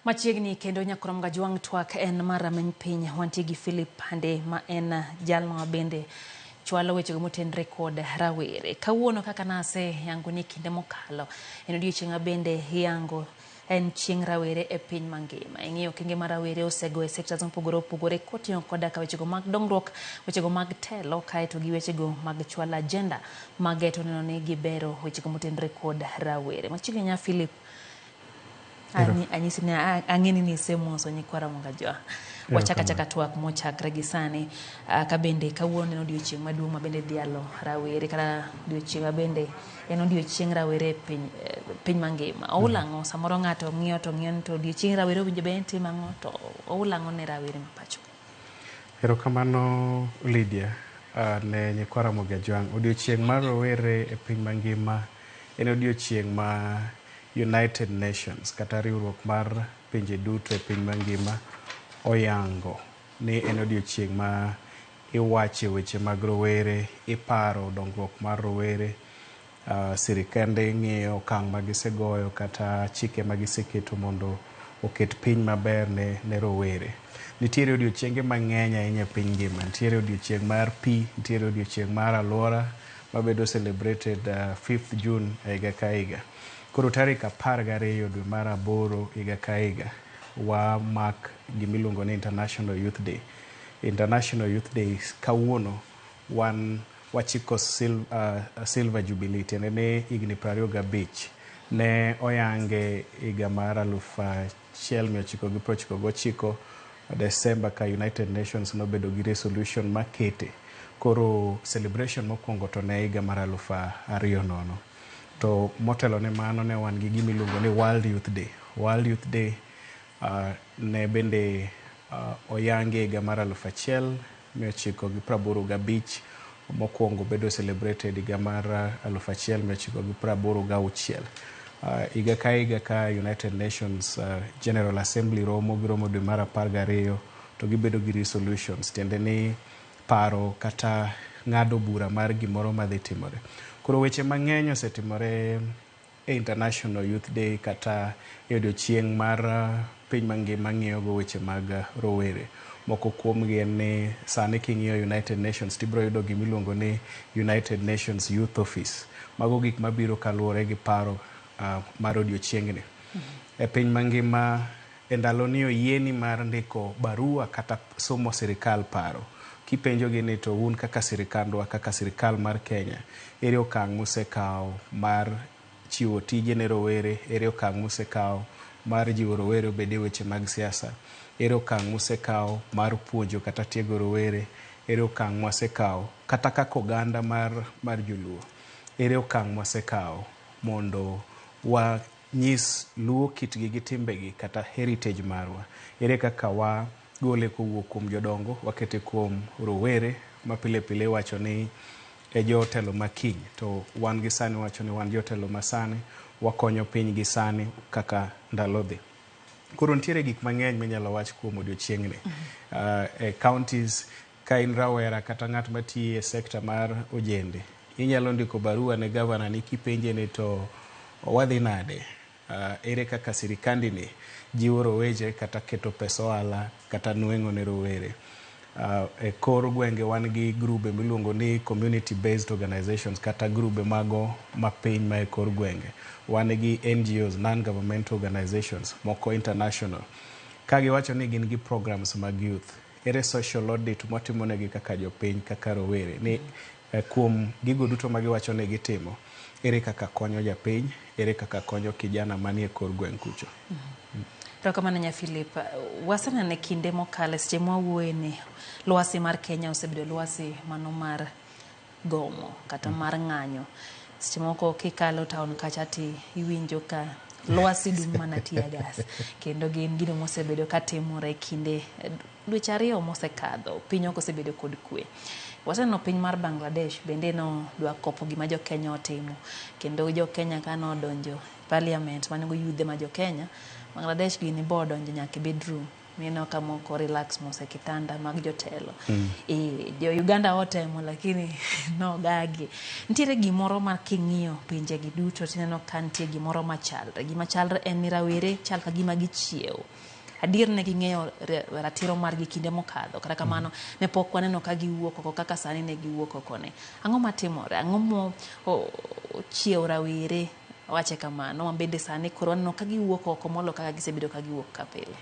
Machiegni kendo nyakorom Gajwang' twak en mar rameny piny. Wantie gi Philip Pande ma en jalno ma bende chwalo wechego motenre kod rawere. Kawuono kaka nase yango ni kinde mokalo en odiochieng' ma bende iyango en chieng' rawere e piny mangima. Ing'iyo okenge ma rawere osego e sectors mopogore opogore koting'o koda ka wechego mag dongruok, wechego mag telo kaeto gi wechego mag chwalo agenda mage to neno ni gibero wechego motenre kod rawere. Machiegni nya Philip anyisi ni ang'e ni nisemoso nyikwa Ramogi Ajwang'. Wachak achaka twak mochakre gi sani ka bende kawuono en odiochieng' maduong' ma bende dhialo rawere kata odiochieng' ma bende en odiochieng' rawere e piny, piny mangima. Oul ang'o? Samoro ng'ato ng'iyo to ng'iyo ni to odiochieng' rawere owinjo bed ni timo ang'o to oul ang'o ne rawere ma pacho? Erokamano Lydia ne nyikwa Ramogi Ajwang'. Odiochieng' mar rowere e piny mangima en odiochieng' ma United Nations kata riwruok mar pinje duto e piny mangima oyango ni en odiochieng' ma iwache weche mag rowere, iparo dongruok mar rowere, sirikende ng'iyo okang' ma gisegoyo kata chike ma giseketo mondo oket piny maber ne rowere. Nitiere odiochienge mang'eny ahinya e piny ngima. Nitiere odiochieng' mar pi, nitiere odiochieng' mar alwora mabedo celebrated 5th June e higa ka higa. Koro tarik 12 dwe mar aboro higa ka higa wa mark gimiluongo ni International Youth Day. International Youth Day kawuono wan wachiko Silver Jubilee, tiende ni higni 25 ne oyange higa mar 1999 Desemba ka United Nations nobedo gi resolution makete. Koro celebration mokwongo to ne higa mar 2000. To motelo ne mano ne wan gi gima iluongo ni World Youth Day. World Youth Day ne bende oyangi higa mar 1985, mokwongo bedo celebrated higa mar 1986. Higa ka higa ka United Nations General Assembly romo, giromo dwe mar 12 to gibedo gi resolutions, tiende ni paro kata ng'ado bura mar gimoro madhi timore. Koro weche mang'eny osetimore e International Youth Day kata e odiochieng' mar piny mangima ng'iyogo weche mag rowere. Moko kuomgi en ni sani king'iyo United Nations tibiro yudo gimiluongo ni United Nations Youth Office. Mago gik mabiro kaluwore gi paro mar odiochieng'ni. E piny mangima e ndaloni oyieni mar ndiko barua kata somo sirikal paro. Kipenjogi ni to un kaka sirikandwa, kaka sirikal mar Kenya, ere okang' musekawo mar chiwo tije ne rowere, ere okang' musekawo mar jiwo rowere obed e weche mag siasa, ere okang' musekawo mar puonjo kata tiego rowere, ere okang' mwasekawo kata kaka oganda mar joluo, ere okang' mwasekawo mondo wanyis luo kitgi gi timbegi kata heritage marwa, ere kaka wa gole kowuok kuom jodongo wakete kuom rowere ma pile pile iwacho ni e jotelo ma kiny, to wan gi sani wacho ni wan jotelo ma sani wakonyo piny gi sani kaka ndalo dhi. Koro nitiere gik mang'eny minyalo wach kuom odiochieng'ni. E counties ka in rawera kata ng'at matiyo e sector mar ojende, inyalo ndiko barua ne gavana ni kipenje ni to wadhi nade, ere kaka sirikandi ni jiwo roweche kata keto pesa ohala kata nweng'o ne rowere. E kor gwenge wan gi grube miluongo ni community based organizations kata grube mago mapiny ma e kor gwenge. Wan gi NGOs, non-governmental organizations, moko international. Ka giwacho ni gin gi programs mag youth, ere social audit mwatimonegi kaka jopiny, kaka rowere ni kuom gigo duto ma giwacho ni gitimo, ere kaka konyo japiny, ere kaka konyo kijana manie kor gweng' kucho. Erokamano nya Philip. Waseneno e kinde mokalo seche mwawuoye ni lwasi mar Kenya osebedo lwasi mano mar gomo kata mar ng'anyo. Seche moko kikalo town kacha ti iwinjo ka lwasi dum mana tear gas. Kendo gin gino mosebedo katimore kinde dweche 2 mosekadho, piny ok osebedo kod kwe. Waseneno piny mar Bangladesh bende no dwa kopo gima jo Kenya otimo. Kendo jo Kenya kano odonjo parliament manego yudhe ma jo Kenya, Bangladesh gini bo odonjo nyaka e bedroom. Mineno ka moko relax mos e kitanda mag jotelo. Jo Uganda otemo lakini nogagi. Nitiere gimoro ma king'iyo pinje gi duto tineno ka nitie gimoro machalre. Gima chalre en ni rawere chal ka gima gichiewo. Adier ne ging'eyo ratiro margi kinde mokadho. Kata kamano ne pok waneno ka giwuok oko kaka sani ne giwuok oko ni. Ang'o matimore? Ang'o mo ochiewo rawere? Wache kamano. Ma bende sani koro waneno ka giwuok oko molo kaka gisebedo ka giwuok ka pile.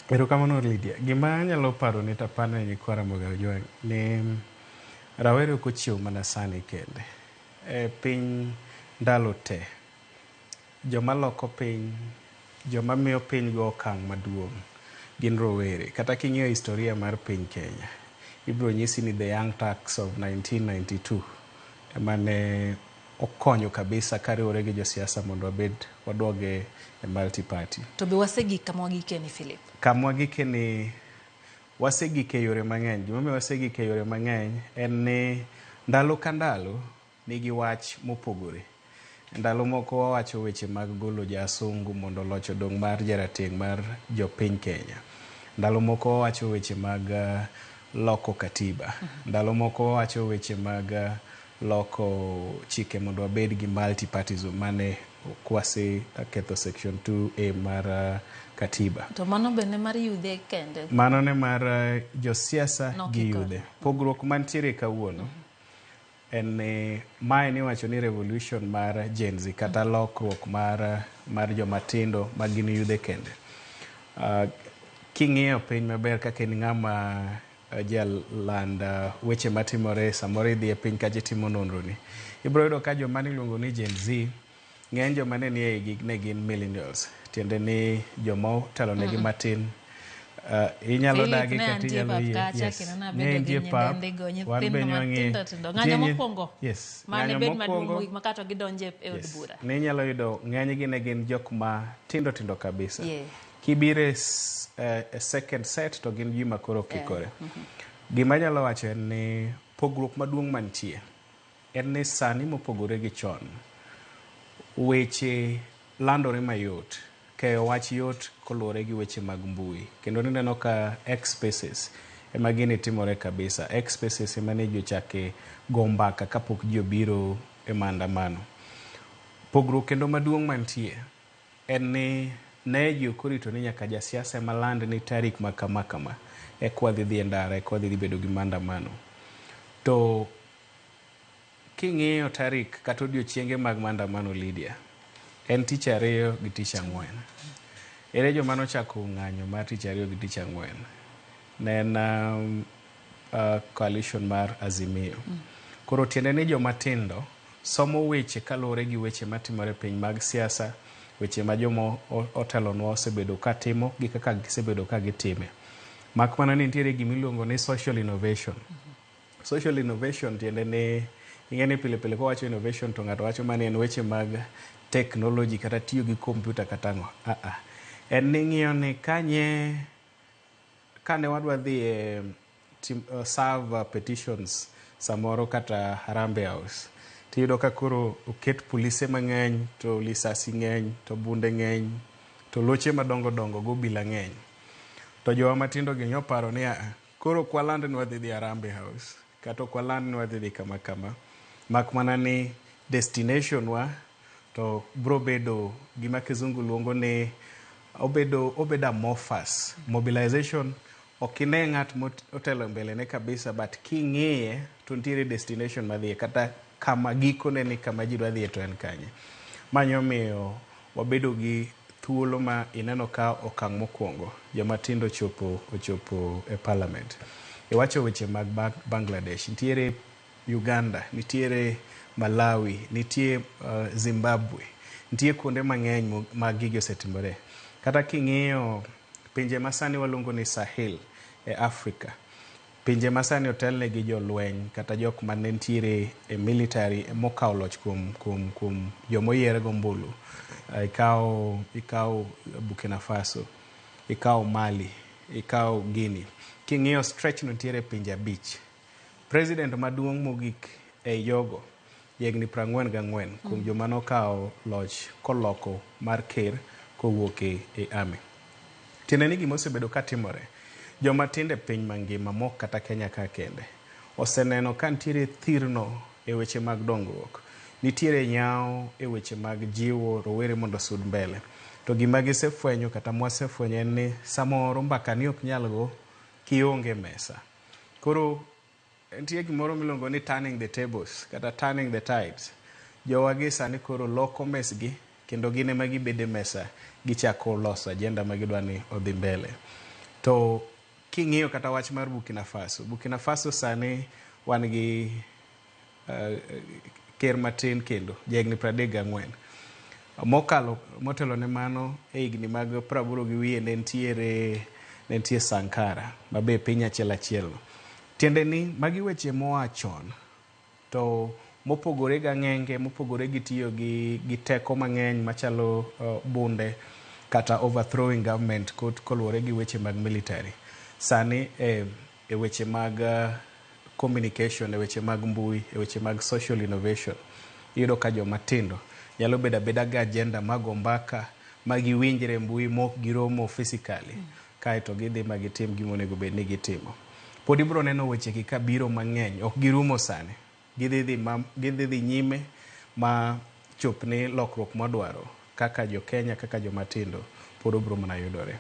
Erokamano Lydia. Gima anyalo paro ni tapane ne nyikwa Ramogi Ojwang' ni rawere ok ochiew mana sani kende. E piny ndalo te, joma loko piny, joma miyo piny go okang' maduong' gin rowere. Kata king'iyo historia mar piny Kenya, ibiro nyisi ni the Young Turks of 1992 ema ne okonyo kabisa kariwore gi josiasa mondo wabed waduoge e multi party. To be wasegik kama wagike ni Philip? Kama wagike ni wasegik e yore mang'eny. Gimomiyo wasegik e yore mang'eny en ni ndalo ka ndalo nigi wach mopogore. Ndalo moko wawacho weche mag golo jasungu mondo loch odong' mar jarateng' mar jopiny Kenya. Ndalo moko wawacho weche mag loko katiba. Ndalo moko wawacho weche mag loko chike mondo wabed gi multi-partyism mane kwase ketho section 2A mar katiba. To mano bende mar yudhe kende? Mano ne mar josiasa gi yudhe. Pogruok mantiere kawuono en ni mae niwacho ni revolution mar Gen Z kata lokruok mar joma tindo ma gin yudhe kende. King'iyo piny maber kaka en ng'ama jaland weche matimore samoro idhi e piny kacha itimo nonro ni, ibiro yudo ka joma niluongo ni Gen Z ng'eny joma ne nie igi ne gin millennials, tiende ni joma otelo negi matin. Inyalo dagi kata inyalo yie. Yes. Ne nitie pap, wan be ne wang'e. Ng'anyo mokwongo. Yes. Mane bed maduong' mogik ma kato gidonje e od bura. Ne inyalo yudo ng'enygi ne gin jok ma tindo tindo kabisa. Kibiro e second set to gin ji ma koro kikore. Gima anyalo wacho en ni pogruok maduong' mantie en ni sani mopogore gi chon, weche landore mayot. Keyo wach yot koluwore gi weche mag mbui. Kendo nineno ka X Spaces ema gini timore kabisa. X Spaces ema ne ji ochake go mbaka kapok ji obiro e maandamano. Pogruok kendo maduong' mantie en ni ne ji ok orito ni nyaka jasiasa ema land ni tarik ma kama kama eka wadhi dhi e ndara, eka wadhi dhi bedo gi maandamano. To king'iyo tarik kata odiochienge mag maandamano Lydia, en tich ariyo gi tich ang'wen. Ere joma nochako ng'anyo mar tich ariyo gi tich ang'wen? Ne en coalition mar Azimio. Koro tiende ni joma tindo somo weche kaluwore gi weche matimore piny mag siasa, weche ma joma otelonwa osebedo ka timo gi kaka gisebedo ka gitime. Mak mana ni nitiere gima iluongo ni social innovation. Social innovation tiende ni ing'e ni pile pile kowacho innovation to ng'ato wacho mana en weche mag technology kata tiyo gi computer kata ang'o. En ni ing'iyo ni kanye kane wadwa dhi e serve petitions samoro kata Harambee House, tiyudo ka koro oket polise mang'eny to lisasi ng'eny to bunde ng'eny to loche madongo dongo go obila ng'eny. To jowa matindo gi nyoparo ni koro ok waland ni wadhi dhi Harambee House kata ok waland ni wadhi dhi kama kama, mak mana ni destination wa to bro bedo gima kizungu luongo ni obedo amorphous mobilization. Ok ine ng'at motelo mbele ne kabisa, but king'iye to nitiere destination madhiye kata kama gikone ni kama ji dwa dhiye to en kanye. Ma nyomiyo wabedo gi thuolo ma ineno ka okang' mokwongo joma tindo ochopo e parliament. Iwacho weche mag Bangladesh, nitiere Uganda, nitiere Malawi, nitie Zimbabwe, nitie kuonde mang'eny ma gigi osetimore. Kata king'iyo pinje ma sani waluongo ni Sahel e Africa, pinje ma sani otelne gi jolweny kata jok mane nitiere e military mokawo loch kuom jomoyier gombulu. Ikawo Burkina Faso, ikawo Mali, ikawo Guinea. King'iyo stretch no nitiere pinje 5. President maduong' mogik ei jogo higni 44 kuom joma nokawo loch koloko mar ker kowuok e army. Tiende ni gima osebedo ka timore, joma tindo e piny mangima mok kata Kenya ka kende, oseneno ka nitiere thirno e weche mag dongruok. Nitiere nyawo e weche mag jiwo rowere mondo osud mbele. To gima gisefwenyo kata mwasefwenyo en ni samoro mbaka ni ok nyal go kionge e mesa. Koro nitie gimoro miluongo ni turning the tables kata turning the tides. Jowagi sani koro loko mesgi kendo gin ema gibedo e mesa gichako loso agenda ma gidwa ni odhi mbele. To king'iyo kata wach mar Burkina Faso, Burkina Faso sani wan gi ker matin kendo jahigni 34. Mokalo motelo ne mano e higni mag 80 gi wiye ne nitie Sankara ma be piny achiel achiel no. Tiende ni magi weche moa chon to mopogore gi ang'enge, mopogore gi tiyo gi teko mang'eny machalo bunde kata overthrowing government koluwore gi weche mag military. Sani e weche mag communication, e weche mag mbui, e weche mag social innovation, iyudo ka joma tindo nyalo bedo abeda gi agenda mago mbaka ma giwinjre e mbui mok giromo physically. Kaeto gidhi ma gitim gima onego bed ni gitimo. Pod ibiro neno weche gi kabiro mang'eny, ok girumo sani. Gidhi dhi nyime ma chop ni lokruok mwadwaro kaka jo Kenya, kaka joma tindo pod obiro mana yudore.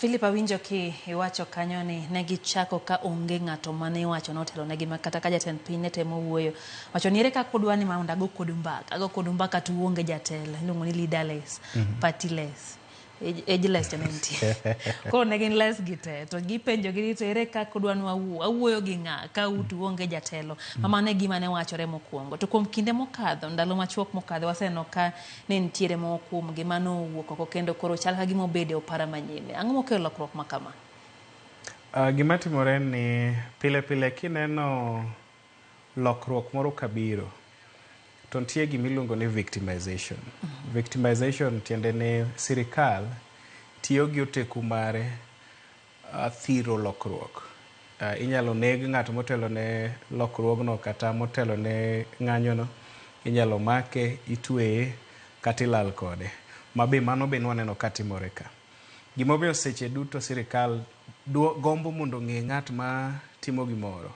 Philip, awinjo ki iwacho kanyo ni ne gichako ka onge ng'ato mane iwacho notelo negi ma kata ka jatend piny ne temo wuoyo. Wacho ni ere kaka udwa ni mondo ago kodu mbaka, ago kodu mbaka to uonge jatelo, iluongo ni leaderless, partyless. Ageless to ne nitie. Koro ne gin less gi te, to gipenjo gi ni to ere kaka udwa ni wawuo, awuoyo gi ng'a ka utu onge jatelo. Ma mano e gima ne wachore mokwongo. To kuom kinde mokadho, ndalo machuok mokadho, waseneno ka ne nitiere moko kuom gi manowuok oko kendo koro chal ka gima obedo e opara manyime. Ang'o mokelo lokruok ma kama? Gima timore en ni pile pile kineno lokruok moro kabiro, to nitie gima iluongo ni victimization. Victimization tiende ni sirikal tiyo gi oteku mare thiro lokruok. Inyalo neg ng'at motelo ne lokruogno kata motelo ne ng'anyono, inyalo make, itweye kata ilal kode. Ma be mano be nwaneno katimore ka. Gimomiyo seche duto sirikal gombo mondo ong'e ng'at ma timo gimoro.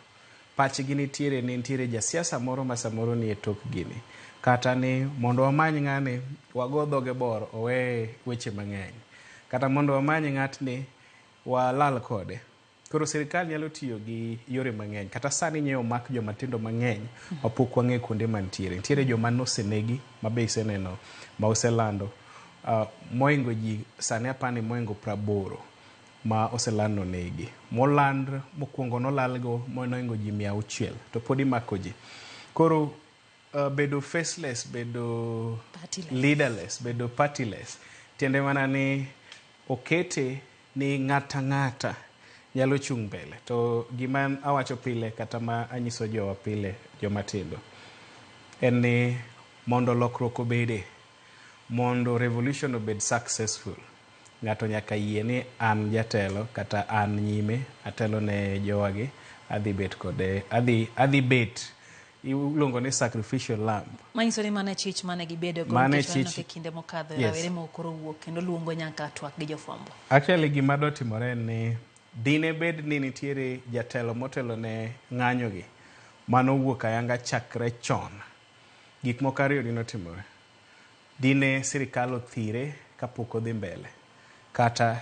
Pachgi nitiere ni nitiere jasiasa moro ma samoro nie tok gini. Kata ni mondo wamany ng'ani, wago dhoge bor, owe weche mang'eny. Kata mondo wamany ng'atni, walal kode. Koro sirikal nyalo tiyo gi yore mang'eny. Kata sani nyo omak joma tindo mang'eny mapok wang'eyo kuonde mantiere. Nitiere joma nosenegi ma be iseneno ma oselando. Moingo ji sani apani moingo 80 ma oseland nonegi. Moland mokwongo nolalgo moingo ji 600 to pod imako ji. Koro bedo faceless, bedo partyless, leaderless, bedo partyless. Tiende mana ni okete ni ng'ata ng'ata nyalo chung' mbele. To gima awacho pile kata ma anyiso jowa pile joma tindo en ni mondo lokruok obede, mondo revolution obed successful, ng'ato nyaka yie ni an jatelo kata an nyime, atelo ne jowagi, adhi bet kode, adhi bet iluongo ni sacrificial lamb. Manyiso ni mano e chich mane gibedo go Mano e nikech waneno chich. e kinde mokadho Yes. rawere moko koro wuok kendo luongo nyaka twak gi jofwambo. Actually gima dotimore en ni dine bed ni nitiere jatelo motelo ne ng'anyogi mano owuok ayanga chakre chon. Gik moko ariyo dine otimore. Dine sirikal othire kapok odhi mbele kata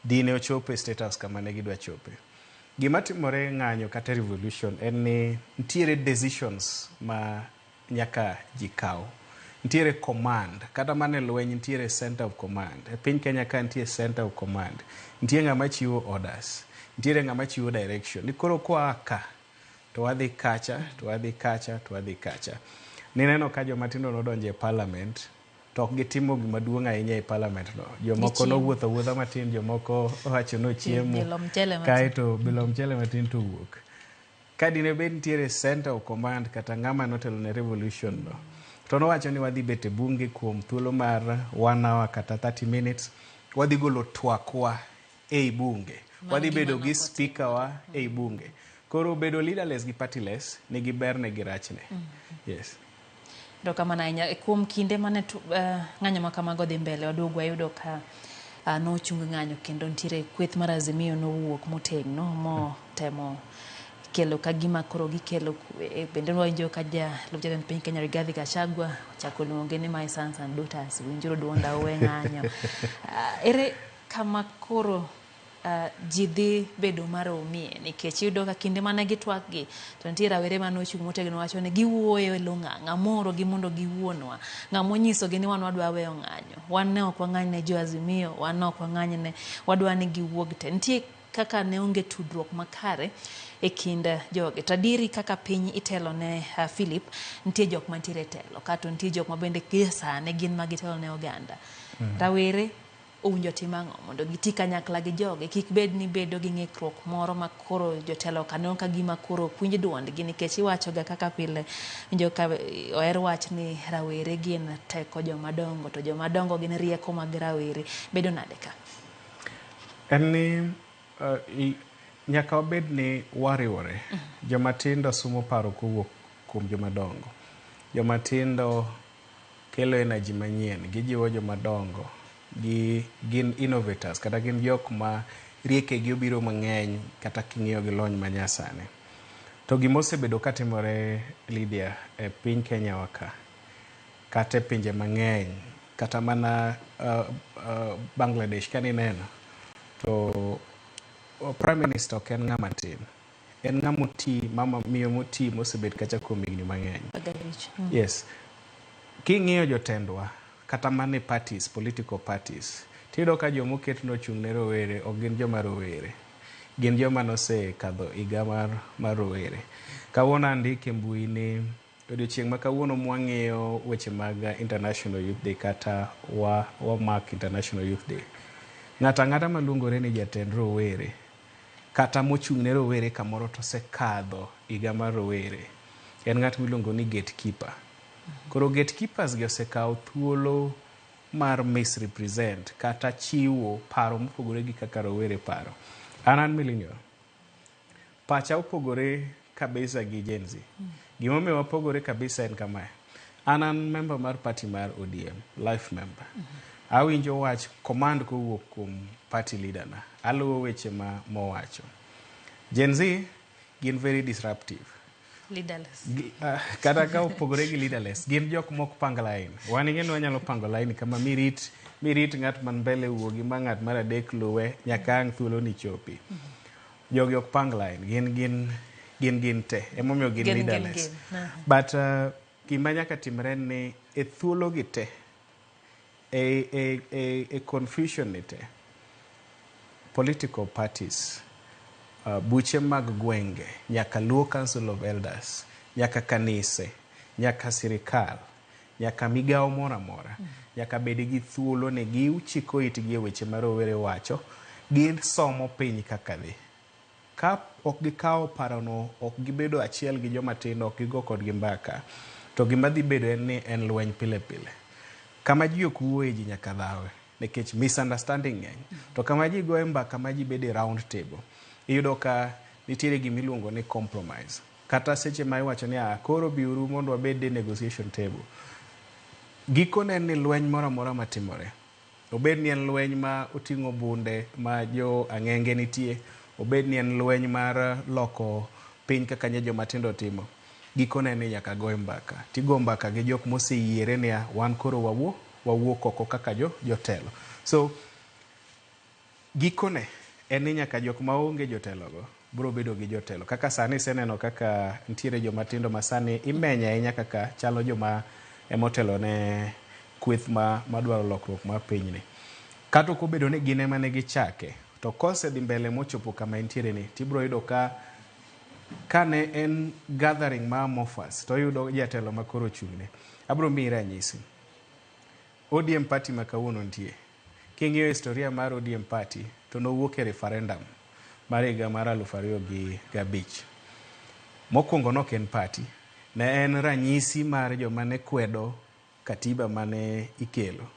dine ochopo e State House kama ne gidwa chope. Gima timore e ng'anyo kata revolution en ni nitiere decisions ma nyaka ji kaw. Nitiere command, kata mana e lweny nitiere center of command. E piny Kenya ka nitie center of command. Nitie ng'ama chiwo orders, nitiere ng'ama chiwo direction. Ni koro koa ka to wadhi kacha, to wadhi kacha, to wadhi kacha. Nineno ka joma tindo nodonjo e parliament to ok gitimo gima duong' ahinya e parliament no. Jomoko Gichiemo. nowuotho awuotha matin, jomoko owacho nochiemo. Bilo mchele matin. Kaeto bilo mchele matin to owuok. Ka dine bed nitiere center of command kata ng'ama notelo ne revolution no, to nowacho ni wadhi bet e bunge kuom thuolo mar 1 hour kata 30 minutes, wadhi golo twakwa ei bunge. Mano Wadhi gima bedo gi nokotimo. speaker wa ei bunge. Koro bedo leaderless gi partyless nigi berne gi rachne. Yes. Erokamano ahinya. Kuom kinde mane ng'anyo ma kamago dhi mbele, waduogo wayudo ka Nochung ng'anyo kendo nitiere kweth mar Azimio nowuok motegno motemo kelo ka gima koro gikelo kwe. Bende wawinjo ka jalup jatend piny Kenya Rigathi Gachagua ochako luonge ni my sons and daughters, winjuru duonda uwe ng'anyo. Ere kama koro ji dhi bedo maromie nikech iyudo ka kinde mane gitwak gi to nitie rawere mane ochung' motegno wacho ni giwuoyo e lo ng'a, ng'ama oorogi mondo giwuonwa, ng'ama onyisogi ni wan wadwa weyo ng'anyo, wan ne ok wang'any ne jo Azimio, wan ne ok wang'any ne, wadwa ni giwuog te. Nitie kaka ne onge tudruok makare e kind jogi. To adieri kaka piny itelo ne Philip, nitie jok mantiere e telo kato nitie jok ma bende gie sani gin ma gitelo ne oganda. Rawere owinjo tim ang'o mondo giti kanyakla gi jogi kik bed ni bedo gi ng'ikruok moro ma koro jotelo ka neno ka gima koro ok winj duondgi nikech iwacho ga kaka pile winjo ka oher wach ni rawere gin teko joma dongo to joma dongo gin rieko mag rawere. Bedo nade ka? En ni nyaka wabed ni wariwore. Joma tindo sumo paro kowuok kuom joma dongo. Joma tindo kelo energy manyien, gijiwo joma dongo, gin innovators kata gin jok ma riekegi obiro mang'eny kata king'iyo gi lony manyasani. To gima osebedo katimore Lydia e piny Kenya wa ka, kata e pinje mang'eny, kata mana Bangladesh kanineno, to Prime Minister ok en ng'ama tin. En ng'ama oti, mama miyo moti mosebet kacha kuom higni mang'eny. Yes. King'iyo jotendwa, kata mana e parties, political parties, tiyudo ka joma oket nochung' ne rowere ok gin joma rowere. Gin joma nosekadho higa mar rowere. Kawuono andiko e mbui ni odiochieng' ma kawuono mwang'iyo weche mag International Youth Day kata wa mark International Youth Day. Ng'ato ang'ata maluongore ni jatend rowere kata mochung' ne rowere kamoro to osekadho higa mar rowere en ng'at miluongo ni gatekeeper. Koro gatekeepers gi osekawo thuolo mar misrepresent kata chiwo paro mopogore gi kaka rowere paro. An an millennial. Pacha opogore kabisa gi Gen Z. Gimomiyo wapogore kabisa en kamae. An an member mar party mar ODM, life member. Awinjo wach command kowuok kuom party leader na. Aluwo weche ma mowacho. Gen Z gin very disruptive. Leaderless. Kata ka opogore gi leaderless, gin jok mok pang line. Wan ing'e ni wanyalo pango line kama mirit ng'at man mbele wuogi ma ng'at mar adek luwe nyaka ang' thuolo ni chopi. Jogi ok pang line, gin te. Emomiyo gin leaderless. Gin. But gima nyaka timre en ni e thuolo gi te, e confusion ni te, political parties, buche mag gwenge, nyaka Luo Council of Elders, nyaka kanise, nyaka sirikal, nyaka migawo moro amora, nyaka bed gi thuolo ni gichiko itgi e weche ma rowere wacho, gisomo piny kaka dhi. Ka ok gikawo parono, ok gibedo achiel gi joma tindo, ok gigo kodgi mbaka, to gima dhi bedo en ni en lweny pile pile. Kama ji ok wuoye ji nyaka dhawe, nikech misunderstanding ng'eny. To kama ji goye mbaka, ma ji bede round table, iyudo ka nitiere gima iluongo ni compromise. Kata seche ma iwacho ni koro biuru mondo wabed e negotiation table. Gikone en ni lweny moro amora matimore, obed ni en lweny ma oting'o bunde ma jo ang'enge nitie, obed ni en lweny mar loko piny kaka nye joma tindo timo, gikone ni nyaka goye mbaka. Tigo mbaka gi jok moseyiere niya, wan koro wawuok oko kaka jotelo. So, gikone en ni nyaka jok maonge jotelogo biro bedo gi jotelo. Kaka sani iseneno kaka nitiere joma tindo ma sani imenyo ahinya kaka chalo joma emotelo ne kweth madwaro lokruok mar pinyni. Kata ok obedo ni gin ema ne gichake, to kosedhi mbele mochopo kama entiere ni, tibiro yudo ka kane en gathering ma amorphous, to oyudo jatelo ma koro ochung'ne. Abiro miyi ranyisi. ODM party ma kawuono nitie. King'iyo historia mar ODM party, to nowuok e referendum mar higa mar 2005. Mokwongo nok en party, ne en ranyisi mar joma ne kwedo katiba mane ikelo.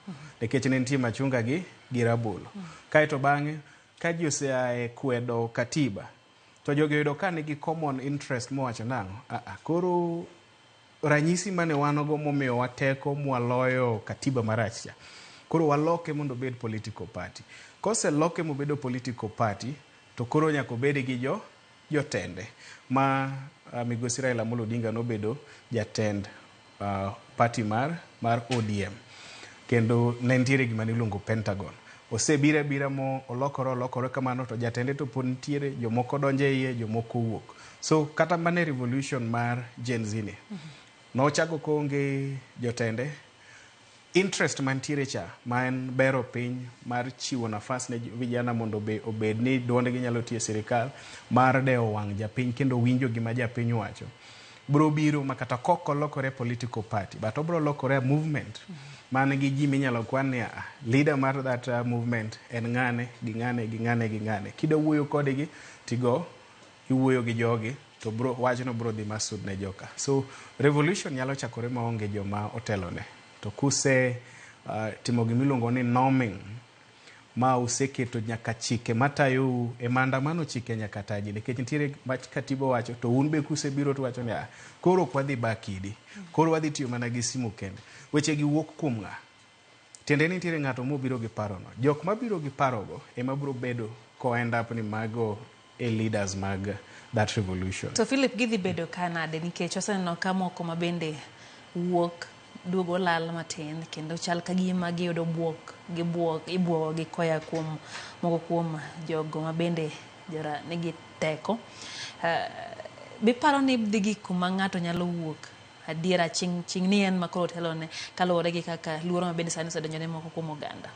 Nikech ne nitie machunga gi rabolo. Kaeto bang'e, ka ji osea e kwedo katiba, to jogi oyudo ka nigi common interest mowacho nang'o? Koro ranyisi mane wan go momiyowa teko mwaloyo katiba marach cha. Koro waloke mondo obed political party. Koseloke mobedo political party, to koro nyaka obed gi jotende ma Migosi Raila Amolo Odinga nobedo jatend party mar ODM. Kendo ne nitiere gima niluongo Pentagon. Osebiro abira mo olokore olokore kamano, to jatende to pod nitiere, jomoko donjo e iye, jomoko wuok. So kata mana e revolution mar Gen Z ni, nochako koonge jotende, interest mantiere cha ma en bero piny, mar chiwo nafas ne vijana mondo obed ni duondgi nyalo tiyo e sirikal, mar dewo wang' japiny kendo winjo gima japiny wacho, bro biro ma kata kok olokore political party, but obro lokore movement man gi ji minyalo kwan ni leader mar that movement en ng'ane gi ng'ane gi ng'ane gi ng'ane. Kida wuoyo kodgi tigo iwuoyo gi jogi, to bro wachno bro dhi masud ne joka. So revolution nyalo chakore maonge joma otelone, to kuse timo gimiluongo ni norming, ma useketo nyaka chike matayou e maandamano, chike nyaka taji, nikech nitiere wach katiba wacho, to un be kusebiro to wacho ni koro ok wadhi ba kidi, koro wadhi tiyo mana gi simu kende. Weche gi wuok kuom ng'a? Tiende ni nitiere ng'ato mobiro gi parono. Jok mabiro gi parogo ema biro bedo ko end up ni mago e leaders mag that revolution. To Philip, gidhi bedo ka nade? Nikech waseneno ka moko ma bende wuok duogo lal matin, kendo chal ka gima giyudo buok, gibuok, ibuogo gi koya kuom moko kuom jogo ma bende jora nigi teko. Biparo ni dhi gik kuma ng'ato nyalo wuok adiera chieng' chieng' ni en ma koro telone, kaluwore gi kaka luoro ma bende sani osedonjo ne moko kuom oganda?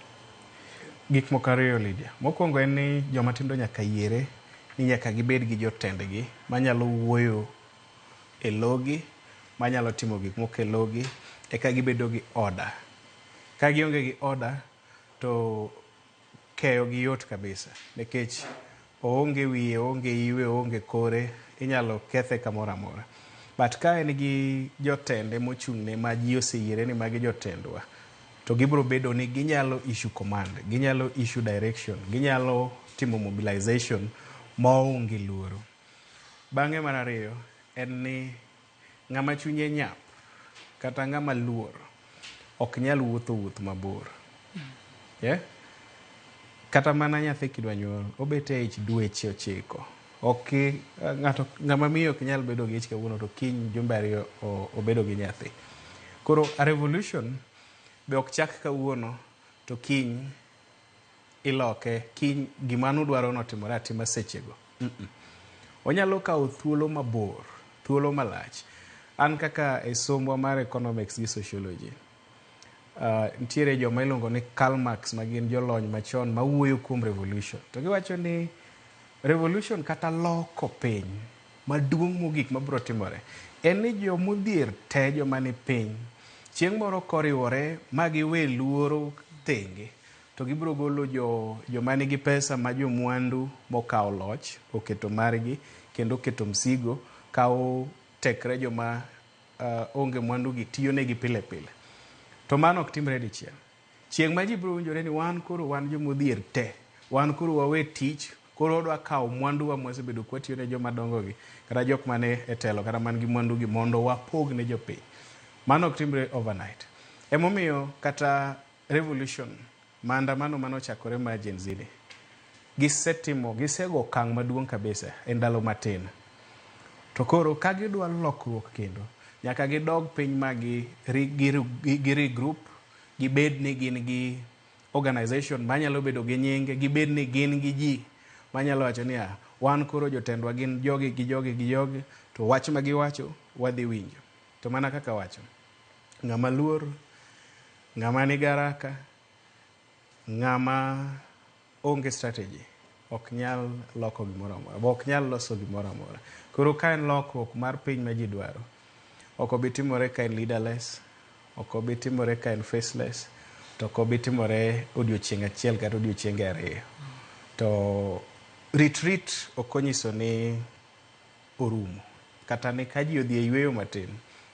Gik moko ariyo, Lydia. Mokwongo en ni joma tindo nyaka yiere ni nyaka gibed gi jotendgi manyalo wuoyo e logi, manyalo timo gik moko e logi, eka gibedo gi order. Ka gionge gi order, to keyo gi yot kabisa, nikech oonge wiye, oonge iwe, oonge kore, inyalo kethe kamoro amora. But ka en gi jotende mochung'ne ma ji oseyiere ni magi jotendwa, to gibiro bedo ni ginyalo issue command, ginyalo issue direction, ginyalo timo mobilization maonge luoro. Bang'e mar ariyo en ni ng'ama chunye nyap kata ng'ama luor ok nyal wuotho wuoth mabor. Yeah? Kata mana nyathi kidwa nyuol, obet e ich dweche 9. Ok ng'ato, ng'ama miyo ok nyal bedo gi ich kawuono to kiny jumbe 2 obedo gi nyathi. Koro a revolution be ok chak kawuono to kiny iloke, kiny gima nudwaro notimore atima sechego. Onyalo kawo thuolo mabor, thuolo malach. An kaka e sombwa mar economics gi sociology, nitiere joma iluongo ni Karl Marx, ma gin jolony machon mawuoyo kuom revolution. To giwacho ni revolution kata loko piny maduong' mogik mabiro timore en ni jomodhier te, joma ni piny, chieng' moro koriwore ma giwe luoro thenge, to gibiro golo joma nigi pesa ma jomwandu mokawo loch oketo margi kendo oketo msigo kawo tekre joma onge mwandu gi tiyo negi pile pile. To mano ok timre dichiel. Chieng' ma ji biro winjore ni wan koro wan jomodhier te, wan koro wawe tich, koro wadwa kawo mwanduwa mwasebedo kwatiyo ne joma dongo gi, kata jok mane e telo kata man gi mwandu gi, mondo wapog ne jopiny. Mano ok timre overnight. Emomiyo kata revolution, maandamano manochakore mar Gen Z ni, gisetimo, gisego okang' maduong' kabisa e ndalo matin. To koro ka gidwa lokruok kendo, nyaka gidog piny ma gi regroup, gibed ni gin gi organization manyalo bedo gi nyinge, gibed ni gin gi ji manyalo wacho ni wan koro jotendwa gin jogi gi jogi gi jogi, to wach ma giwacho wadhi winjo. To mana kaka wacho, ng'ama luor, ng'ama nigi haraka, ng'ama onge strategy ok nyal loko gimoro amora, ok nyal loso gimoro amora. Koro ka en lokruok mar piny ma ji dwaro, ok obi timore ka en leaderless, ok obi timore ka en faceless, to ok obi timore odiochieng' achiel kata odiochienge ariyo. To retreat ok onyiso ni orumo, kata ni ka ji odhi e yweyo matin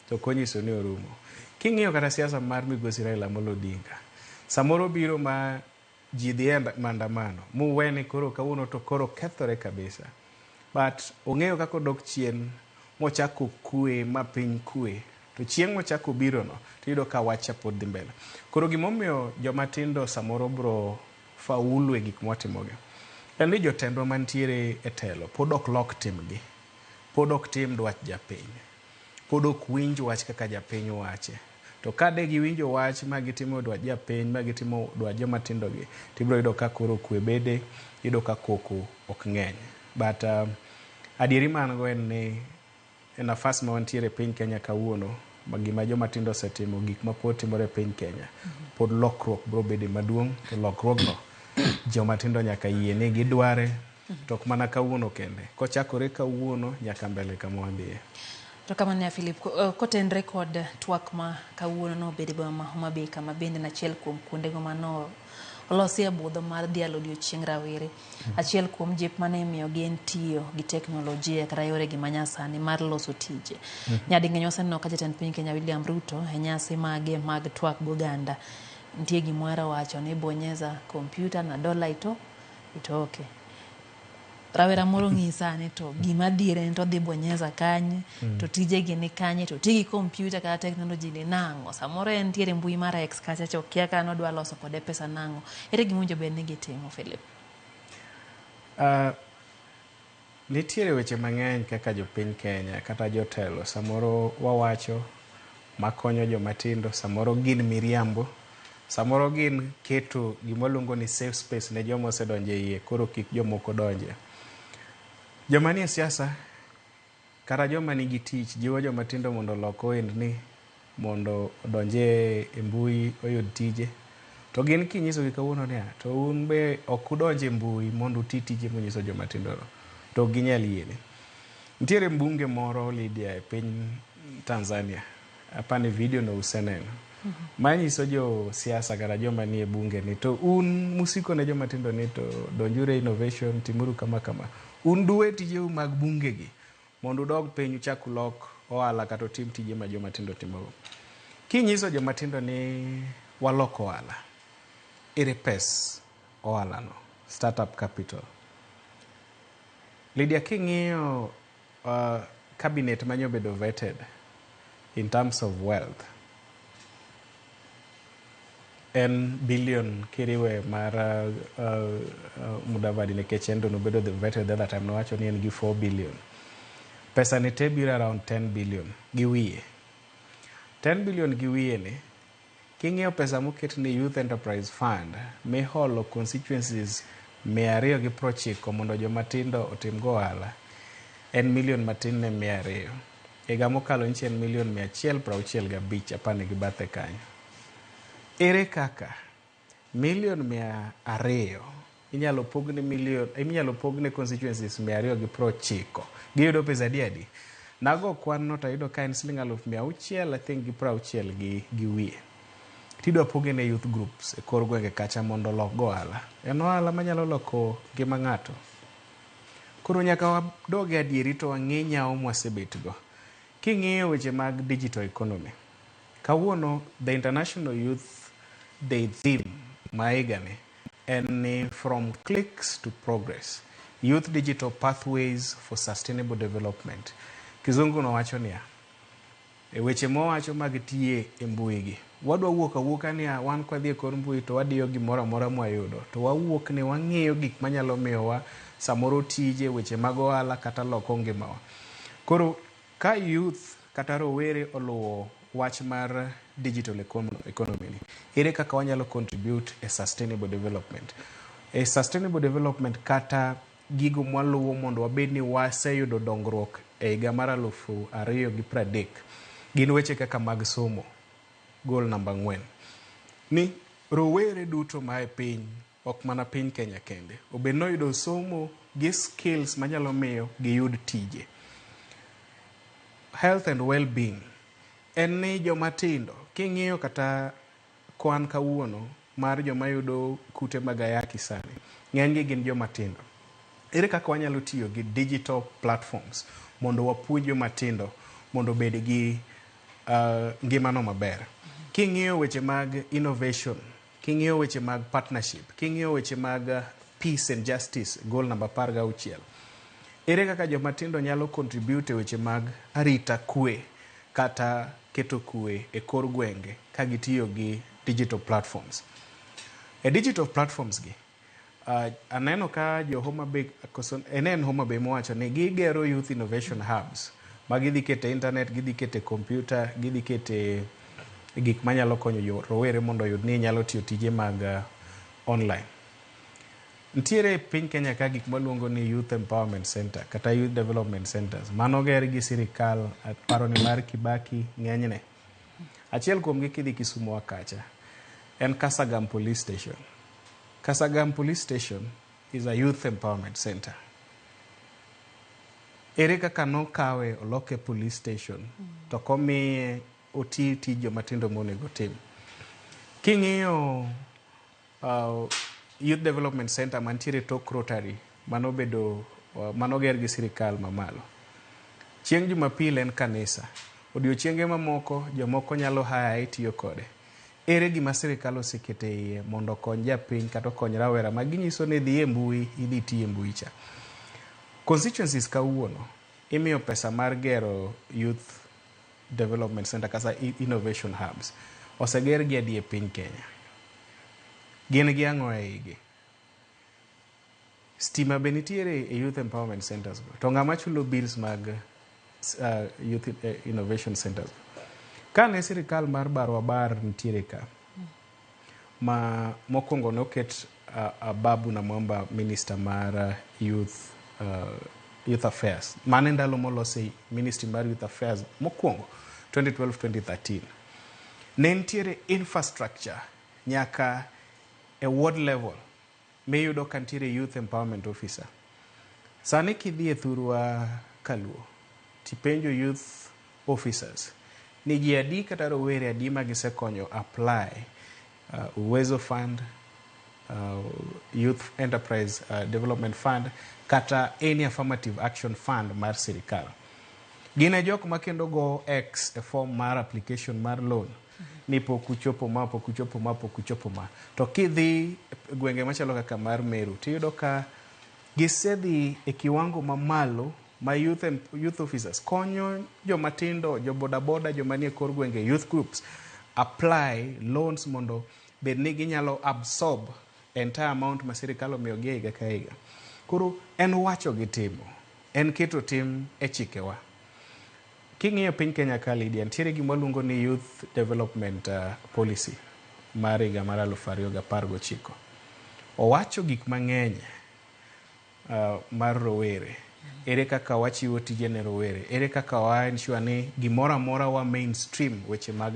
to ok onyiso ni orumo. King'iyo kata siasa mar Migosi Raila Amolo Odinga, samoro biro ma ji dhi e maandamano muwe ni koro kawuono to koro kethore kabisa, but ong'eyo kaka odok chien mochako kwe ma piny kwe. To chieng' mochako obirono, tiyudo ka wach cha pod dhi mbele. Koro gimomiyo joma tindo samoro bro faulu e gik mwatimogi, en ni jotendwa mantiere e telo pod ok lok timgi. Pod ok tim dwach japiny. Pod ok winj wach kaka japiny wache. To ka de giwinjo wach ma gitimo dwach japiny, ma gitimo dwach joma tindo gi, tibiro yudo ka koro kwe bede, iyudo ka koko ok ng'eny. But adieri ma an go en ni e nafas ma wantiere e piny Kenya kawuono, ma gima joma tindo osetimo, gik ma pod timore e piny Kenya, pod lokruok biro bede maduong', to lokruogno joma tindo nyaka yie ni gidware, to ok mana kawuono kende. Kochakore kawuono nyaka mbele kama wadhiye. To kamano ya Philip, kotenre kod twak ma kawuono nobedo e boma ma Homa Bay, kama bende en achiel kuom kuondego mano olosie budho mar dhialo odiochieng' rawere. Achiel kuom jip mane imiyogi en tiyo gi teknolojia kata yoregi manyasani mar loso tije. Nyading'eny waseneno ka jatend piny Kenya William Ruto e nyasi mage mag twak goganda nitie gima ohero wacho ni bonyeza kompyuta na dola ito itoke. Rawera moro ng'i sani to gima adier en to odhi bonyeza kanye, to tijegi ni kanye, to ti gi kompyuta kata teknoloji ni nang'o. Samoro entiere mbui mar X kacha cha okia kata nodwa loso kode pesa nang'o. Ere gima owinjo bed ni gitimo Philip? Nitiere weche mang'eny kaka jopiny Kenya kata jotelo samoro wawacho makonyo joma tindo, samoro gin miriambo, samoro gin keto gima waluongo ni safe space ne joma osedonjo e iye koro kik jomoko donje. Joma nie siasa kata joma nigi tich jiwo joma tindo mondo olok ohendni mondo odonje e mbui oyud tije. To gin kinyisogi kawuono niya, to un be ok udonj e mbui mondo uti tije munyiso joma tindo no, to ok ginyal yieni. Nitiere mbunge moro Lydia e piny Tanzania, apani video no useneno, manyiso jo siasa kata joma nie bunge ni to un musiko ne joma tindo ni to donjuru e innovation, timuru kama kama. Un duwe tijeu mag bunge gi mondo udog piny uchak ulok ohala kata utim tije ma joma tindo timogo. Kinyiso joma tindo ni walok ohala, ere pes ohala no, startup capital. Lydia, king'iyo cabinet manyo bedo vetted in terms of wealth, en billion kiriwe mar Mudavadi nikech en to nobedo the vetted the other time nowacho ni en gi 4 billion. Pesa ni te biro around 10 billion gi wiye. 10 billion gi wiye ni, king'iyo pesa moket ni Youth Enterprise Fund miholo constituencies 290 mondo joma tindo otim go ohala, en million matin ne 200. Higa mokalo nyicha en million 165 apani gi bathe kanyo. Ere kaka million 200 inyalo pogne million inyalo pogne constituencies 290 giyudo pesa adi adi? Nago kwan no tayudo ka en siling 600,000 I think gi 60 gi wiye. Tidwa poge ne youth groups e kor gwenge kacha mondo olok go ohala. En ohala manyalo loko ngima ng'ato. Koro nyaka wadog e adieri to wang'e nyawo mwasebet go. King'iyo weche mag digital economy, kawuono the International Youth Day theme ma higani en ni from clicks to progress, youth digital pathways for sustainable development. Kizungu no wacho niya, e weche mowacho mag tiye e mbui gi, wadwa wuok awuoka niya wan kwadhi e kor mbui to wadiyo gimoro amora mwayudo, to wawuok ni wang'iyo gik manyalo miyowa samoro tije, weche mag ohala kata loko ngimawa. Koro ka youth kata rowere oluwo wach mar digital economy ni, ere kaka wanyalo contribute e sustainable development? E sustainable development kata gigo mwaluwo mondo wabed ni waseyudo dongruok e higa mar 2030 gin weche kaka mag somo, goal namba 4. Ni rowere duto ma e piny, ok mana piny Kenya kende, obed noyudo somo gi skills manyalo miyo giyud tije. Health and well-being en ni joma tindo king'iyo kata kwan kawuono mar joma yudo kute mag ayaki sani, ng'enygi gin joma tindo. Ere kaka wanyalo tiyo gi digital platforms mondo wapuonj joma tindo mondo obed gi ngimano maber. King'iyo weche mag innovation, king'iyo weche mag partnership, king'iyo weche mag peace and justice, goal namba 16. Ere kaka joma tindo nyalo contribute e weche mag arita kwe kata keto kwe e kor gwenge ka gitiyo gi digital platforms. E digital platforms gi, aneno ka jo Homa Bay, koso en Homa Bay mowacho ni gigero youth innovation hubs ma gidhi kete internet, gidhi kete computer, gidhi kete gik manyalo konyo jo rowere mondo oyud ni nyalo tiyo tije mag online. Nitiere e piny Kenya ka gik maluongo ni Youth Empowerment Center kata Youth Development Centers. Mano ger gi sirikal, aparo ni mar Kibaki ng'enyne. Achiel kuom gi kidhi Kisumu wa kacha en Kasagam Police Station. Kasagam Police Station is a youth empowerment center. Ere kaka nokawe oloke police station to komiye oti tij jomatindo monego tim. King'iyo Youth Development Center mantiere tok Rotary manobedo manoger gi sirikal mamalo. Chieng' Jumapil en kanisa. Odiochienge mamoko jomoko nyalo hire tiyo kode. Ere gima sirikal oseketo e iye mondo okony japiny kata okony rawera ma ginyiso ni dhi e mbui idhi ti e mbui cha. Constituencies kawuono imiyo pesa mar gero youth development center kata innovation hubs. Oseger gi adi e piny Kenya? Gin gi ang'o e igi? Stima be nitiere e youth empowerment centers go. To ng'ama chulo bills mag youth innovation centers go? Kane sirikal mar Barwa Bar nitiere ka, ma mokwongo noket Ababu Namwamba minister mar youth affairs. Mane ndalo molose ministry mar youth affairs mokwongo 2012-2013. Ne nitiere infrastructure nyaka e ward level miyudo ka nitiere youth empowerment officer. Sani kidhi e thurwa kaluo tipenjo youth officers ni ji adi kata rowere adi ma gisekonyo apply Uwezo Fund, Youth Enterprise Development Fund kata any affirmative action fund mar sirikal. Gin e jok ma kendo go X e form mar application mar loan ni pok uchopo ma, pok uchopo ma, pok uchopo ma. To kidhi gwenge machalo kaka mar Meru tiyudo ka gisedhi e kiwango mamalo ma youth officers konyo joma tindo, jo boda boda, joma nie kor gwenge, youth groups apply loans mondo bed ni ginyalo absorb entire amount ma sirikal omiyogi e higa ka higa. Koro en wacho gi timo, en keto tim e chikewa. King'iyo piny Kenya ka Lydia, nitiere gima waluongo ni Youth Development Policy mar higa mar 2019. Owacho gik mang'eny mar rowere. Ere kaka wachiwo tije ne rowere? Ere kaka wa ensure ni gimoro amora wa mainstream weche mag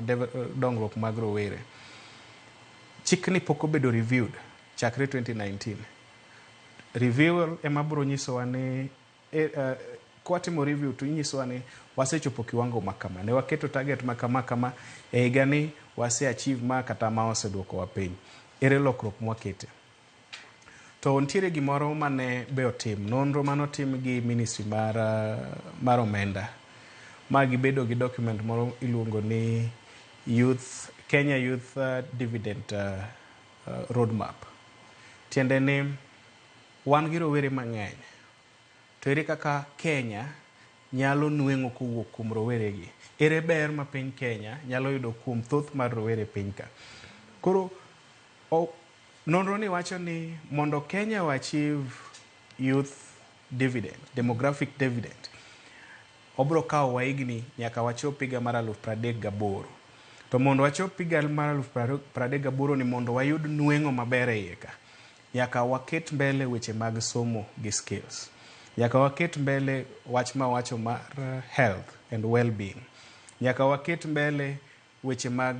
dongruok mag rowere? Chikni pok obedo reviewed chakre 2019. Review ema biro nyisowa ni kwatimo review to inyisowa ni wasechopo kiwango ma kama. Ne waketo target ma kama kama e higa ni wase achieve ma kata ma oseduokowa piny. Ere lokruok mwakete? To nitiere gimoro mane be otim, nonro manotim gi ministry mar omenda ma gibedo gi document moro iluongo ni Youth Kenya Youth Dividend Roadmap. Tiende ni wan gi rowere mang'eny to ere kaka Kenya nyalo nweng'o kowuok kuom rowere gi? Ere ber ma piny Kenya nyalo yudo kuom thoth mar rowere e piny ka? Koro nonro ni wacho ni mondo Kenya o achieve youth dividend, demographic dividend, obro kawo higni nyaka wachop higa mar 2038. To mondo wachop higa mar 2038 ni mondo wayud nweng'o maber e iye ka, nyaka waket mbele weche mag somo gi skills. Nyaka waket mbele wach mawacho mar health and well-being. Nyaka waket mbele weche mag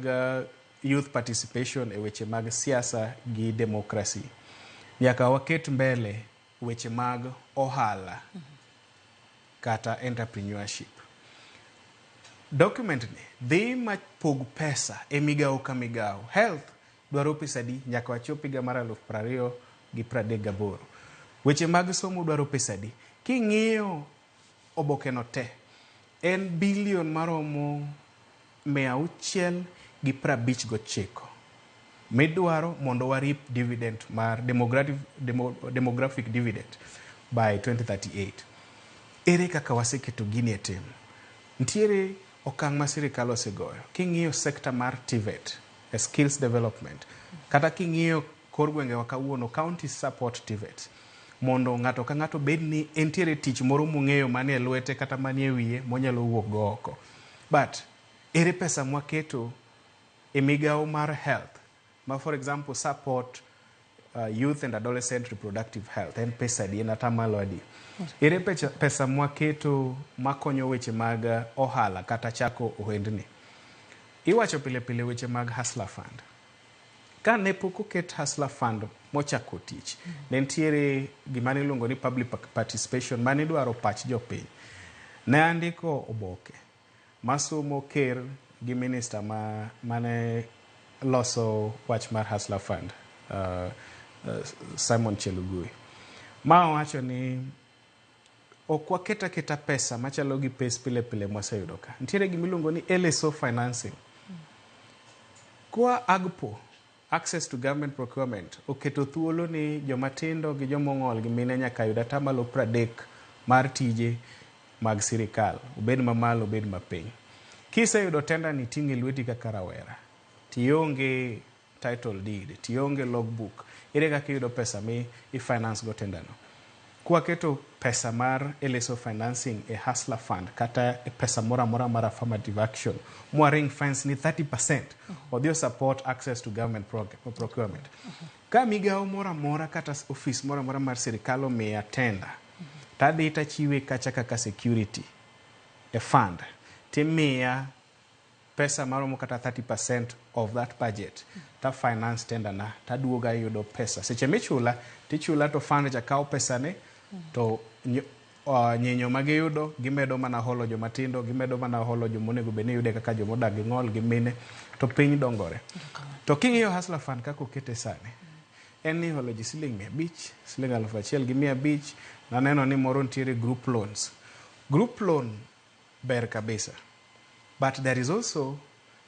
youth participation e weche mag siasa gi democracy. Nyaka waket mbele weche mag ohala kata entrepreneurship. Document ni dhi ma pog pesa e migawo ka migawo. Health dwaro pesa adi nyaka wachop higa mar 2038. Weche mag somo dwaro pesa adi. King'iyo oboke no te, en bilion maromo 659 midwaro mondo wa reap dividend mar demographic dividend by 2038. Ere kaka waseketo gini e tim? Nitiere okang' ma sirikal osegoyo, king'iyo sector mar TVET, skills development, kata king'iyo kor gwengewa kawuono, county support TVET mondo ng'ato ka ng'ato bed ni entiere tich moro mong'eyo manie lwete kata manie wiye monyalo wuok go oko. But ere pesa mwaketo e migawo mar health ma, for example, support youth and adolescent reproductive health, en pesa adi, en atamalo adi? Ere pesa mwaketo makonyo weche mag ohala kata chako ohendni? Iwacho pile pile weche mag Hustler Fund. Ka ne pok oket Hustler Fund mochako tich, ne nitiere gima niluongo ni public participation manidwaro pach jopiny. Ne andiko oboke masomo ker gi minister ma mane loso wach mar Hustler Fund, Simon Chelugui, ma owacho ni ok waket aketa pesa machalo gi pes pile pile mwaseyudo ka. Nitiere gimiluongo ni LSO financing. Kwa AGPO, access to government procurement, oketo thuolo ni joma tindo gi joma ong'ol gi mine nyaka yud atamalo 30 mar tije mag sirikal, obed mamalo, obed mapiny. Kiseyudo tender ni iting'o e lweti kaka rawera, tionge title deed, tionge logbook, ere kaka iyudo pesa mi i finance go tender no? Kwaketo pesa mar LSO financing e Hustler Fund kata e pesa moro amora mar affirmative action, mwa ring fence ni 30% odhi o support access to government procurement. Ka migawo moro amora kata ofis moro amora mar sirikal omiya tender, tadhi tachiwe kacha kaka security e fund, timiya pesa maromo kata 30% of that budget, ta finance tender na, taduogo ayudo pesa. Seche michula, tichula to fund cha kawo pesa ne to nyinyo magiyudo gimedo mana holo joma tindo, gimedo mana holo joma onego bed ni yude kaka joma odak gi ng'ol gi mine, to piny dongore. To king'iyo Hustler Fund kaka okete sani, en ni holo ji siling 500, siling 1,500. Naneno ni moro nitiere group loans. Group loan ber kabisa, but there is also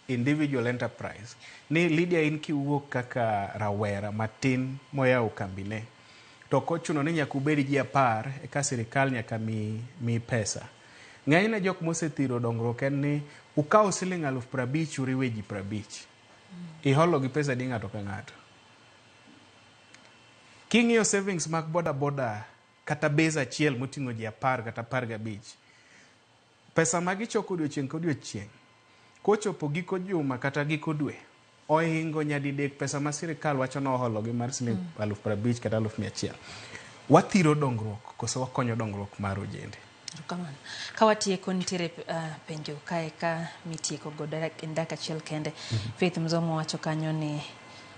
individual enterprise ni Lydia, in kiwuok kaka rawera matin moyawo kambine, to ok ochuno ni nyaka ubed ji 10 eka sirikal nyaka mi pesa. Ng'enyne jok mosethiro dongruok en ni ukawo siling 50,000 uriwe ji 50, iholo gi pesa di ng'ato ka ng'ato. King'iyo savings mag boda boda kata base achiel moting'o ji 10 kata 15, pesa ma gichoko odiochieng' ka odiochieng' kochopo giko juma kata giko dwe ohingo nyadidek pesa ma sirikal wacho nohologi mar siling 50,000 kata 100,000. Wathiro dongruok koso wakonyo dongruok mar ojende? Erokamano. Ka watieko, nitiere penjo kae ka mitieko godo en dakika achiel kende. Faith Mzomo wacho kanyo ni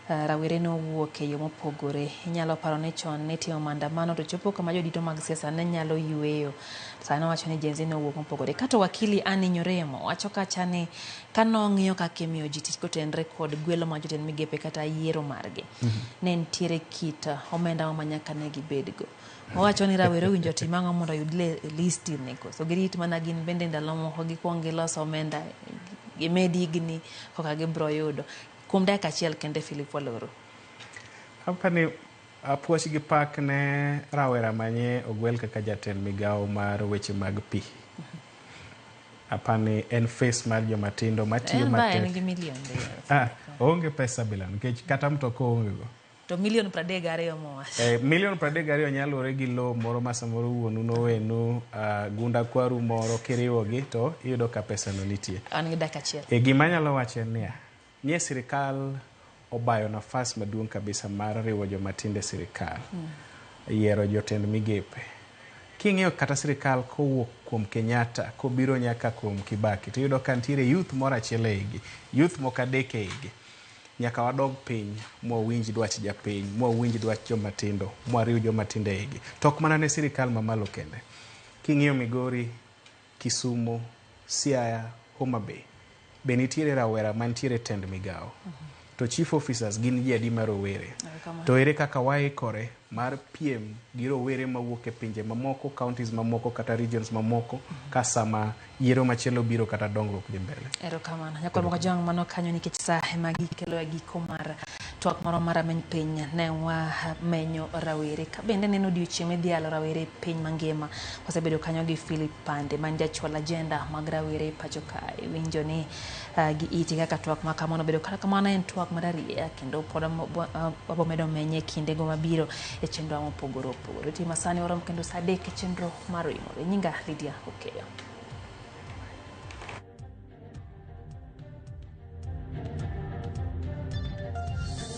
rawere nowuok e yo mopogore. Inyalo paro ni chon nitimo maandamano to chopo kama jodito mag siasa ne nyalo yueyo. Sani owacho ni Gen Z nowuok mopogore. Kato wakili Annie Nyoremo wacho kacha ni kanong'iyo kaka imiyo ji tich kotenre kod gwelo mar jotend migepe kata yiero margi. Ne nitiere kit omenda ma nyaka ne gibedgo. Owacho ni rawere owinjo tim ang'o mondo oyud list ni, koso girit mana gin bende ndalo moko gikuong gilos omenda, gimed higni koka gibro yudo. Kuom dakika achiel kende, Philip Waloro. Apani apuoch gi pak ne rawera manye ogwel kaka jatend migawo mar weche mag pi. Apani en face mar joma tindo matiyo En ba en matek. gi milionde. Ah, oonge pesa bila nikech kata mtoka oonge go. To milion 32 mowacho. Milion 32 nyalore gi lowo moro ma samoro wuonu nowenu, gunda kwaru moro, kiriwogi to iyudo ka pesa no nitie. An gi dakika achiel. Gima anyalo wacho en niya, nie sirikal obayo nafas maduong' kabisa mar riwo joma tindo e sirikal, yiero jotend migepe. King'iyo kata sirikal kowuok kuom Kenyatta kobiro nyaka kuom Kibaki, tiyudo ka nitiere youth moro achiel e igi, youth moko adek e igi. Nyaka wadog piny mwawinj dwach japiny, mwawinj dwach joma tindo, mwariw joma tindo e igi. To ok mana ne sirikal mamalo kende. King'iyo Migori, Kisumu, Siaya, Homa Bay, be nitiere rawera mantiere tend migawo? To chief officers gin ji adi ma rowere? To ere kaka waikore mar piem gi rowere mawuok e pinje mamoko, counties mamoko kata regions mamoko ka sama yiero machielo biro kata dongruok dhi mbele. Erokamano. Nyakwar Mokajwang' mano kanyo nikech sa ema gikelo e giko mar twak moro mar rameny piny ne wamenyo rawere ka bende neno odiochieng' midhialo rawere e piny mangima. Wasebedo kanyo gi Philip Pande man jachwal agenda mag rawere e pacho kae. Winjo ni gi iti kaka twak ma kamano obedo. Kata kamano en twak mararieya kendo pod wabomedo menye e kindego mabiro e chenro mopogore opogore. Tima sani warom kendo sa 3 e chenro mar Oimore. Nyinga Lydia Okeyo.